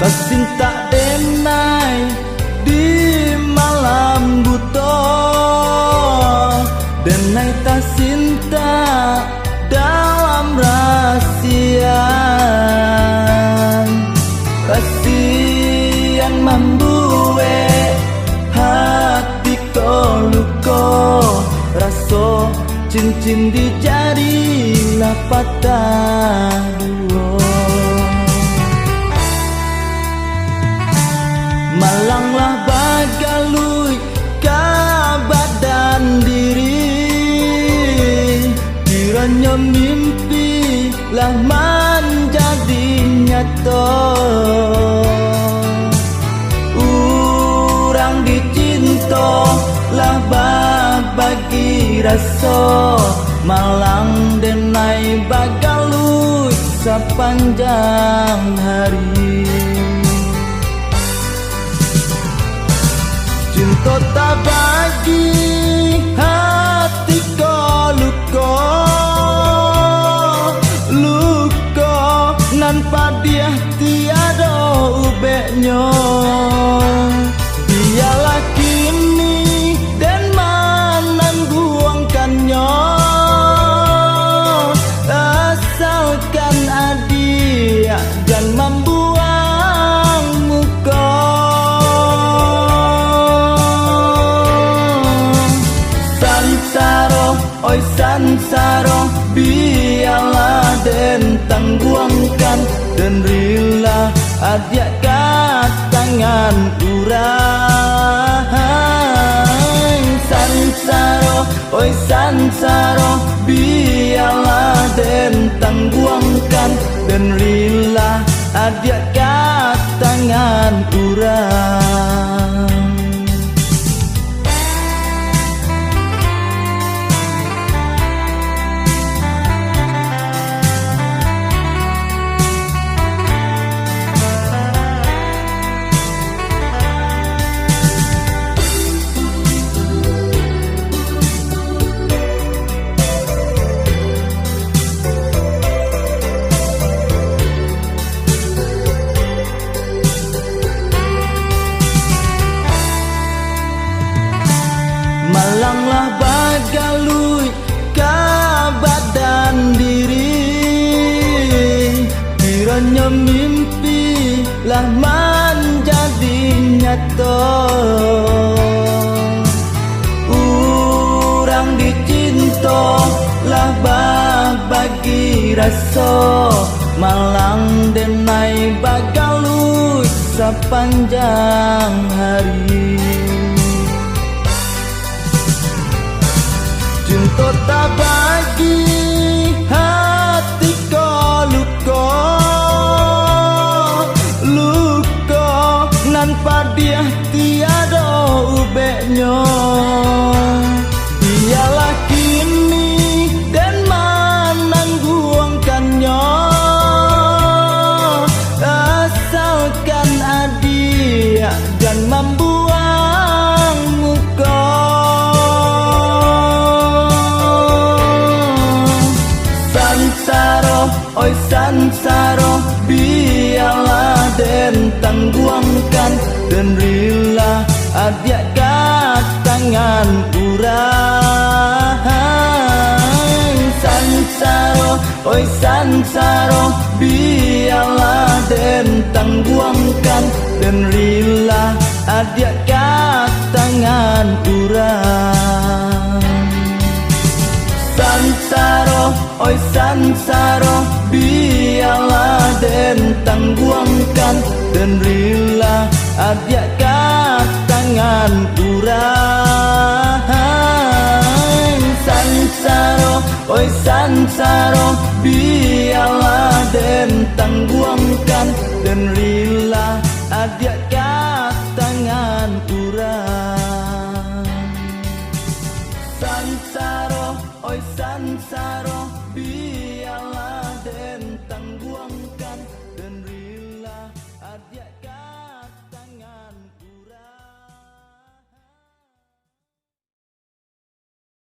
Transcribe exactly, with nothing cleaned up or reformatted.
Tasintak denai di malam buto, denai tasintak dalam rasian. Rasian mambuek hati ko luko, raso cincin di jari lah patah duo. Malang lah bagaluik ka badan diri, kironyo mimpi lah manjadi nyato. Urang dicinto lah babagi raso, malang denai bagaluik sapanjang hari. Cinto tabagi hati ko luko, luko nan padiah tiado ubeknyo. Bialah kini den manangguangkannyo, asalkan adiak jan mambuang muko. Sansaro, oi sansaro, bialah den tangguangkan, den rila adiak ka tangan urang. Sansaro, oi sansaro, bialah den tangguangkan, den rila adiak ka tangan urang. Malang lah bagaluik ka badan diri, kironyo mimpi lah manjadi nyato. Urang dicinto lah babagi raso, malang denai bagaluik sapanjang hari. Cinto tabagi hati ko luko, luko nan padiah tiado ubeknyo. Bialah kini den manangguangkannyo, asalkan adiak jan mambuang muko. Sansaro, oi sansaro, bialah den tangguangkan, den rila adiak ka tangan urang. Sansaro, oi sansaro, bialah den tangguangkan, den rila adiak ka tangan urang. Sansaro, oi sansaro, bialah den tangguangkan, den rila adiak ka tangan urang. Sansaro, oi sansaro, bialah den tangguangkan, den rila adiak ka tangan urang. Sansaro, oi sansaro,